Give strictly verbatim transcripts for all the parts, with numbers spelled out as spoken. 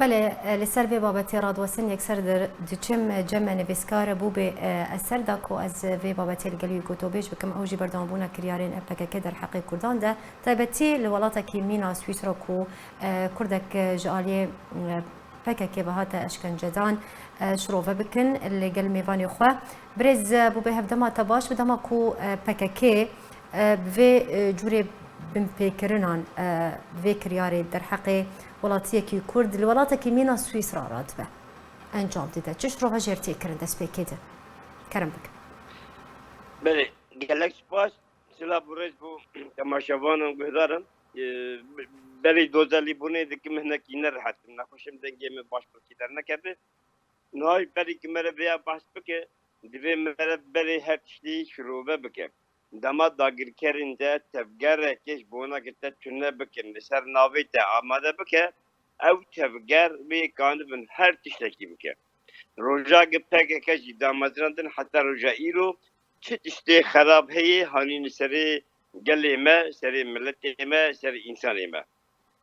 Belê, e, li ser vê babetê radwesin yekser dir diçim, e, cem me nivîskar bû bê, e, ez ser da ku ez vê babetê li gel wî gotobêj bikim, ew jî berdewambûna kiryarên P K K derheqê Kurdan de, taybetî li welatekî mîna Swîsra ku, e, Kurdek, e, ji aliyê, e, P K K ve hate eşkencedan, e, şirove bikin li gel mêvanê xwe. Birêz, e, bû bê hevdema te baş bi dema ku, e, P K K, e, bi vê, e, cûrê binpêkirinan, e, vê kiryarê derheqê welatiyekî Kurd li welatekî mîna Swîsra radibe, encam dide. Çi şirove jêr tê kirin destpêkê de? Kerem bikin. Belê, gelek spas. Silav û rêz bo temaşevanan, guhdaran. Ee, berî dozelîbûnê dikim hinekî nerehet im. Nexweşim dengê min baş pir kî dernekeve. Niha jî berî ku mere vêya behs bike, divê mere berê her tiştî şirove bike. Dema dagirkerên te tevgereke ji bona ku te tune bikin, li ser navê te amade bike, ew tevger wê kanibin her tiştekî bike. Roja ku P K K jî damezrandin heta roja îro çi tiştê xerab heye hanîne serê gelê me, serê miletê me, serê însanê me.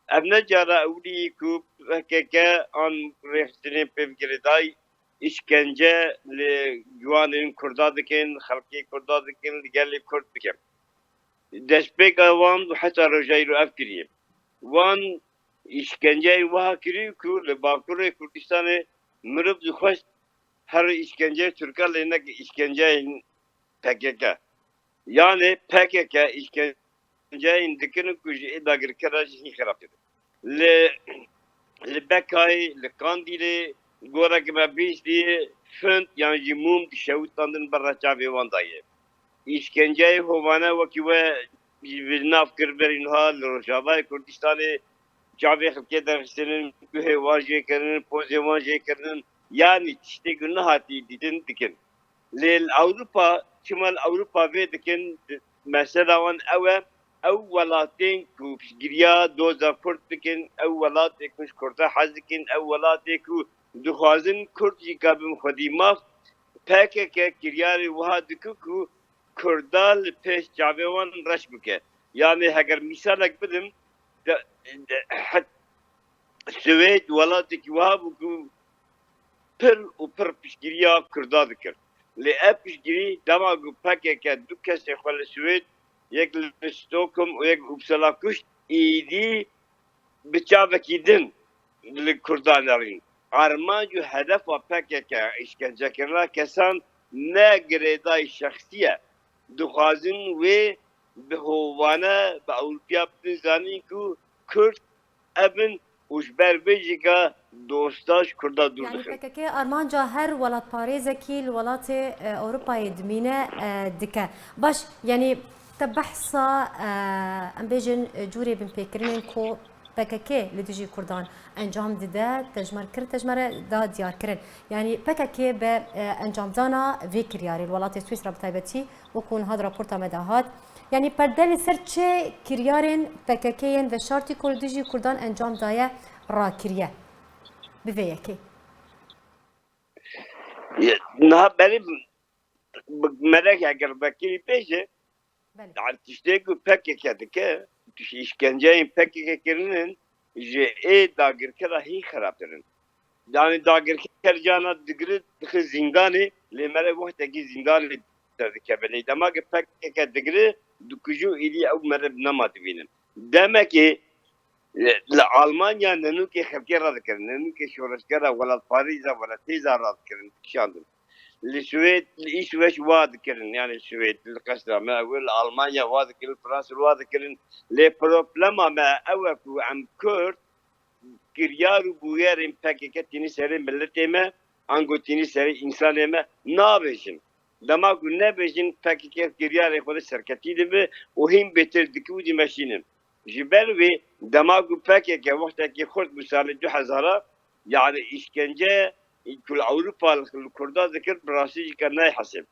Ev ne cara ewilî ye ku P K K an rêxistinên pê girêdayî îşkence li ciwanên Kurda dikin, xelkê Kurda dikin, li gelê Kurd dikin. Destpêka wan heta roja îro ev kiriye. Wan îşkenceyên wiha kirî ku li Bakurê Kurdistanê mirov dixwest here îşkenceyê Tirka lê neke îşkenceyên P K K. Yanê P K K îşkenceyên dikin ku ji ê dagirkera jî hîn xerabtir in. Li, li Bekayê, li Qandîlê, gorek me bihîstiye, fund yan jî mûm dişewitandin ber re çavê wan daye. Îşkenceyê hovane wekî we ji nav kir berî niha li Rojavayê Kurdistanê çavê xelkê derxistinin, guhê wan jê kirinin, pozê wan jê kirinin, yanî tiştê ku nehatî dîtin dikin. Lê li Ewropa, çima li Ewropa vê dikin, di-, mesela wan ew e, ew welatên ku piştgiriya doza Kurd dikin, ew welatê ku ji Kurda hez dikin, ew welatê ku dixwazin Kurd jî ka bin xwedî maf, P K K kiryarê wiha dike ku Kurda li pêş çavê wan reş bike. Yanê heger mîsalek bidim, de, de, het, Swêd welatekî wiha bû ku pir û pir piştgiriya Kurda dikir. Lê ev piştgirî dema ku P K K du kesê xwe li Swêd, yek li Stockholm û yek li Uppsala kuşt, êdî bi çavekî din li Kurdan derîn. Armanc û hedefa P K K îşkencekirina kesan ne girêdayî şexsî ye. Dixwazin wê bi hovane, bi Ewropiya bidin zanîn ku Kurd ev in û ji ber vê jî ka dosta ji Kurda dûr Yani dixin. P K K armanca her welatparêzekî li welatê, e, Ewropayê dimîne, e, dike. Baş, yani te behsa, e, em bêjin, e, cûrê binpêkirinên ku P K K li dijî Kurdan encam dide, te ji me re kir, te ji me re da diyar kirin. Yani P K K be, e, encamdana vê kiryarê li welatê Swîsra bi taybetî, wekû niha di raporta me de hat. Yani perde li ser çi kiryarên P K K yên veşartî ku li dijî Kurdan encam daye rakiriye? Bi vê yekê. Ye, niha berî bi-, bi-, merek eger vekirî bêje, Belê. yani tiştê ku P K K dike, tişt-, îşkenceyên P K K kirinin ji ê dagirkera hîn xerabtir in. Yani dagirker cana digire dixe zîndanê, lê mere wextekî zîndanê derdikeve. Lê dema ku P K K digire, dikuje û êdî ew mere bi nema dibînin. Demekê, e, li Almanya nenûkê xelkê radikirin, nenûkê şoreşgera welatparêza, welatêza radikirin, dikişandin. Li Swêd, li Îsveç wa dikirin, yani Swêd, li qesra me, ew li Almanya wa dikirin, li Fransa wa dikirin. Lê problema me ew e ku em Kurd kiryar û bûyerên P K K tînî serê miletê me, ango tînî serê însanê me nabêjin. Dema ku nebêjin P K K kiryarê xwe de serketî dibe û hîn bêtir dike û dimeşînin. Ji ber wê dema ku P K K wextekî xurt bû salê du hezara, yani îşkence ku li Ewropa li Kurda dikir, bi rastî jî ke nayê hesib.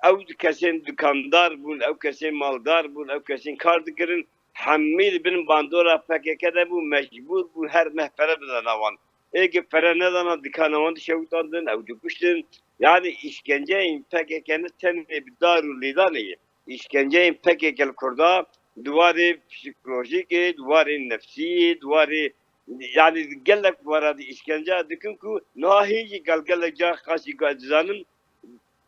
Ew kesên dikandar bûn, ew kesên maldar bûn, ew kesên kar dikirin, hemî li bin bandora P K K de bûn, mecbûr bûn her meh pere bidana wan. Ê ke pere nedana, dikana wan dişewitandin, ew dikuştin. Yani îşkenceyên P K K ne tenê bi dar û lêdanê ye. Îşkenceyên P K K li Kurda di warê psîkolojîkê, di warê nefsî, di warê Yani gelek were de îşkence dikin ku niha hê jî gel gelek car qasî ku ez dizanim,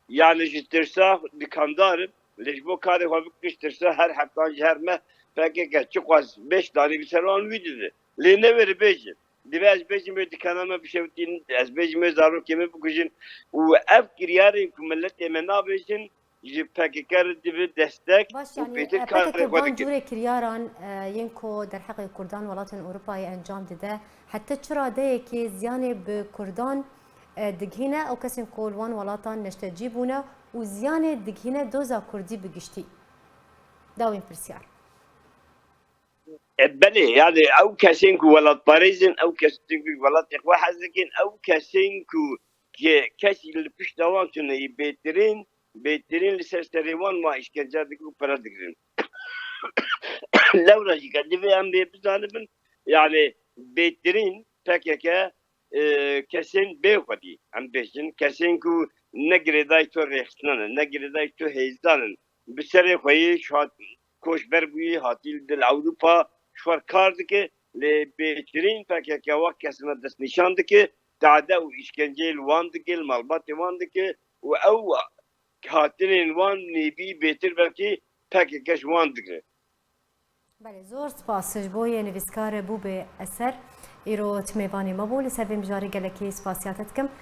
yani ji tirsa dikandar im, lê ji bo karê xwe bikin ji tirsa her heftan ji her meh P K K çiqas beş danî li ser wan wî dide. Lê ne were bêjin. Divê ez bêjim wê dikana me bişewitîn, ez bêjim wê zarokê me bikujin û ev kiryarên ku miletê me nabêjin, ji P K K re dibe destek Baş, û yani, pêtir e, karê P K K xwe van dikin. Cûrê kiryaran, e, yên ku derheqê Kurdan welatên Ewropayê encam dide, heta çi radeyekê ziyanê bi Kurdan, e, digihîne, ew kesên ku li wan welatan neştecî bûne û ziyanê digihîne doza Kurdî bi giştî? Dawîn pirsyar. E, belê, yani ew kesên ku welatparêz in, ew kesên ku welatê xwe hez dikin, ew kesên ku ke-, kesî li pişta wan tune yî bêtirîn, bêtirîn li ser serê wan ma îşkence dikin û pere digirin. Lewra jî ke divê em bê bizanibin, yani bêtirîn P K K, e, kesên bê xwedî, em bêjin, kesên ku ne girêdayî to rêxistina ne, ne girêdayî to hêzdan in, bi serê xwe yê şat koçber bûyî, hatî li dil Ewropa ji xwe kar dike, lê bêtirîn P K K wek kesina destnîşan dike, tade û îşkenceyê li wan dike, li malbatê wan dike û ew hatinên wan nêbî bêtir belkî P K K ji wan digre. Belê, zor spas ji bo yê nivîskar Bûbê Eser. Îro tu mêvanê me bû. Li ser vê mijarê gelekî spasiya te dikim.